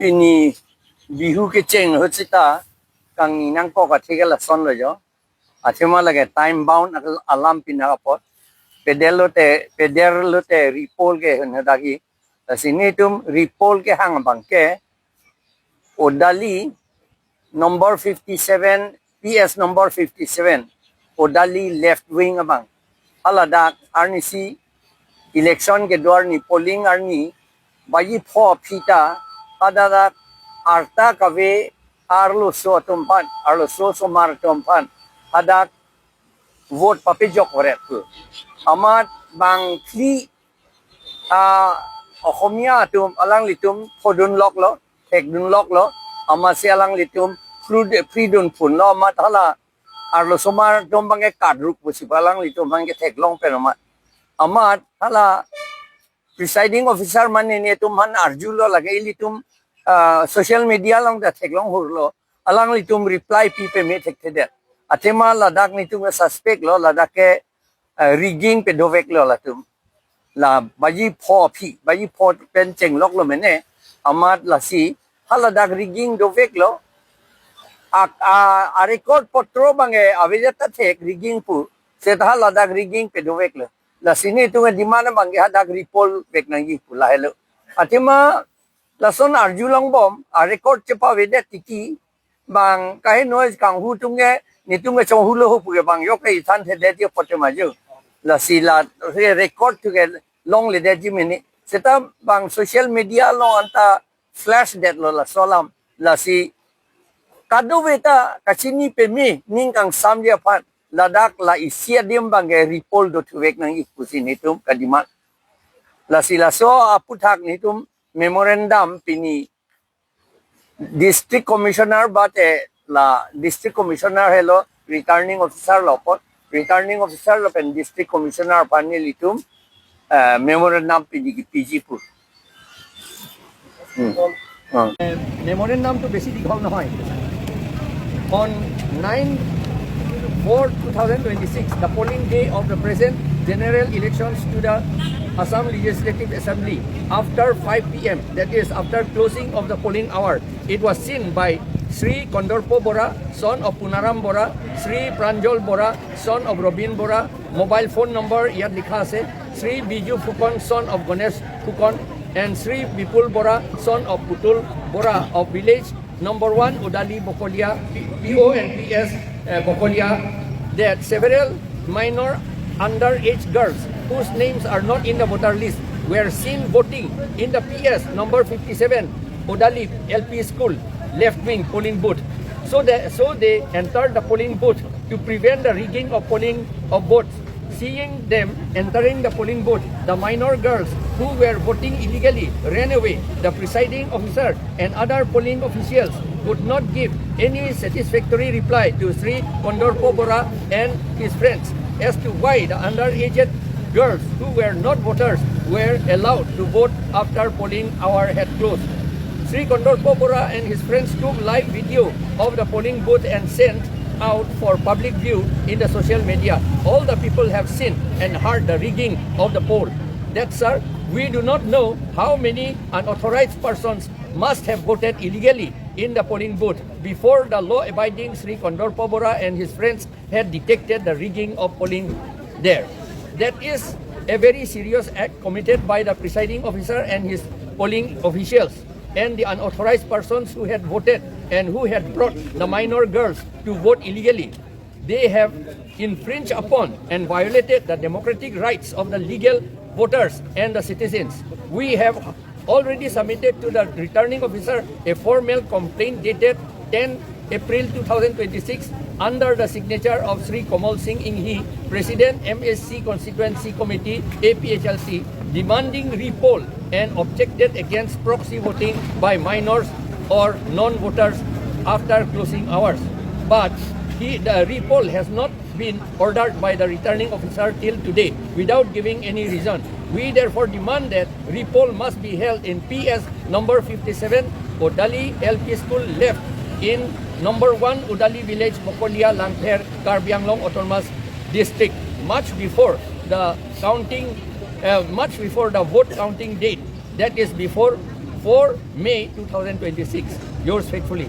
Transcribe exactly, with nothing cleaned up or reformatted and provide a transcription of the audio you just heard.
Pini Bihu kecheng ahut seta kangni nangkok athe ke lason lo jo. Athema lake time bound al-, alam pini apot. Pedel lote, pedel lote repoll ke hon dagi. Lasi netum repoll kehang abang ke Odali number fifty-seven, P S number fifty-seven, Odali left wing abang. Haladak arnisi election kedo arni polling arni baji pho aphi ta hadadak arta kave arloso atum aphan, arloso osomar atum aphan hadak vote papejok varet pu. Amat bang phli, ah, Ohomia atum alanglitum phodun loklo, thekdun loklo, amatsi alanglitum phru de-, phridun phunlo, amat hala arloso osomar atum abang ke kadruk pusi alanglitum abang ke theklong pen amat. Amat hala presiding officer mane netum aphan arjulo lake ilitum, ah, social media along ta theklong hurlo, alanglitum reply pi peme thekthedet. Athema ladak netum ke suspect lo, ladak ke, ah, rigging pedovek lo latum. La baji pho aphi, baji pho pen chenglok lo mene, amat lasi haladak rigging dovek lo. Ak-, a, a record potro abang ke avedet ta thek rigging pu, seta haladak rigging pedovek lo. Lasi netum ke demand abang ke hadak repoll vek nangji pu lahelo. Athema lason arjulongbom, a record chepavedet titi, bang kaheno kanghu atum ke, netum ke chonghu lo ho pu ke bang yok ke ithan thedet ye pote maju. Lasi la re-, record atum ke longledetji mene. Seta bang social media along anta flash detlo laso alam. Lasi kadokave ta kachini peme ning kangsamji aphan ladak la isi adim abang ke repoll dothuvek nangji pusi netum kademand. Lasi laso aphuthak netum memorandum pini District Commissioner bate la District Commissioner helo, Returning Officer lo apot, Returning Officer lapen District Commissioner aphan nelitum, eh, memorandum pini kipiji pu. Hmm. Hmm. Memorandum to besi dighol nohoi. On nine four two thousand twenty-six, the polling day of the present general elections to the Assam Legislative Assembly, after five P M, that is, after closing of the polling hour, it was seen by Sri Kondorpo Bora, son of Punaram Bora, Sri Pranjol Bora, son of Robin Bora, mobile phone number ইয়াত লিখা আছে, Sri Biju Fukan, son of Ganesh Fukan, and Sri Bipul Bora, son of Putul Bora of village number one, Odali Bokolia, P-, P O and P S, uh, Bokolia, that several minor underage girls whose names are not in the voter list were seen voting in the P S number fifty-seven, Odali L P School, left wing polling booth. So they, so they entered the polling booth to prevent the rigging of polling of votes. Seeing them entering the polling booth, the minor girls who were voting illegally ran away. The presiding officer and other polling officials could not give any satisfactory reply to Sri Kondorpo Bora and his friends as to why the underaged girls who were not voters were allowed to vote after polling hour had closed. Sri Kondorpo Bora and his friends took live video of the polling booth and sent out for public view in the social media. All the people have seen and heard the rigging of the poll. That, sir, we do not know how many unauthorized persons must have voted illegally in the polling booth before the law-abiding Sri Kondorpo Bora and his friends had detected the rigging of polling there. That is a very serious act committed by the presiding officer and his polling officials and the unauthorized persons who had voted and who had brought the minor girls to vote illegally. They have infringed upon and violated the democratic rights of the legal voters and the citizens. We have already submitted to the returning officer a formal complaint dated ten April two thousand twenty-six under the signature of Sri Kamal Singh Inghi, President M S C Constituency Committee, A P H L C, demanding repoll and objected against proxy voting by minors or non-voters after closing hours. But he, the repoll has not been ordered by the returning officer till today without giving any reason. We therefore demand that repoll must be held in P S number fifty-seven, Odali L P School left in number one Odali Village, Bokolia, Langpher, Karbi Anglong Autonomous District, much before the counting, uh, much before the vote counting date, that is before four May two thousand twenty-six. Yours faithfully.